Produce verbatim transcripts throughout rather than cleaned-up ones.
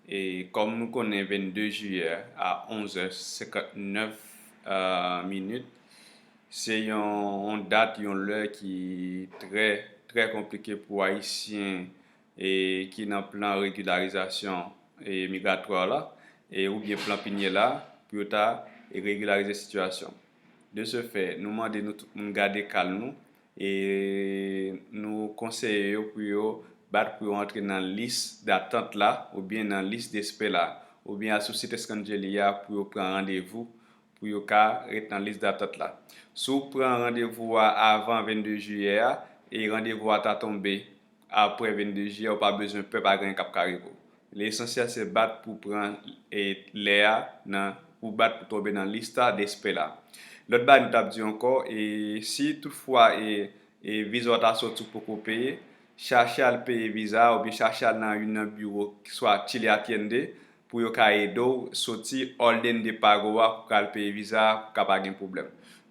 E kòm nou konnen, vennde jiyè a onz è senkantnèf minit, se yon, yon dat, yon lè ki trè, trè konplike pou Ayisyen e ki nan plan regilarizasyon e migratwa la, e oubyen plan pinye la, pou yo ta regilarize sitiyasyon. De ce fait, nou mande nou tout moun gade ka nou, e nou konseye yo pou yo bat pou yo antre nan lis datant la, oubyen nan lis despè la, oubyen al sou sit Eskandjeli a pou yo pran randevou, pou yo ka ret nan lis datant la. Si w pran randevou a avan vennde jiyè a, e randevou a ta tonbe apre vennde jiyè, ou pa bezwen pè, pa gen anyen k ap ka rive w. Lesansyèl se bat pou pran e, lè a, nan, pou bat pou tonbe nan lista despè la. Lòt bagay nou t ap di ankò, e si toutfwa e, e viza w ta soti ou poko peye, chache al peye viza a oubyen chache al nan youn nan biwo, swa Chile Atiende, pou yo ka ede w soti orden de pago a pou ka al peye viza a, pou ka pa gen pwoblèm.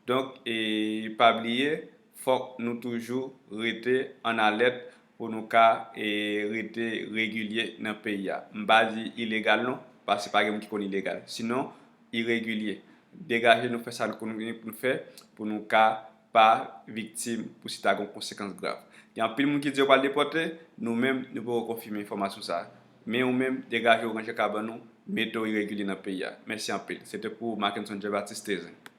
Donk, e pa bliye, fòk nou toujou rete an alèt pou nou ka e, rete regilye nan peyi a. M pa di ilegal non, paske pa gen moun ki konn ilegal. Sinon, iregilye. Degaje nou fè sa nou konn gen pou nou fè, pou nou ka pa viktim pou si ta gen konsekans grav. Gen anpil moun ki di yo pral depòte, nou menm, nou poko konfime enfòmasyon sa a. Men ou menm, degaje w, ranje kabann ou, mete w iregilye nan peyi a. Mèsi anpil. Se te pou Mackenson Jean Baptiste Tezin.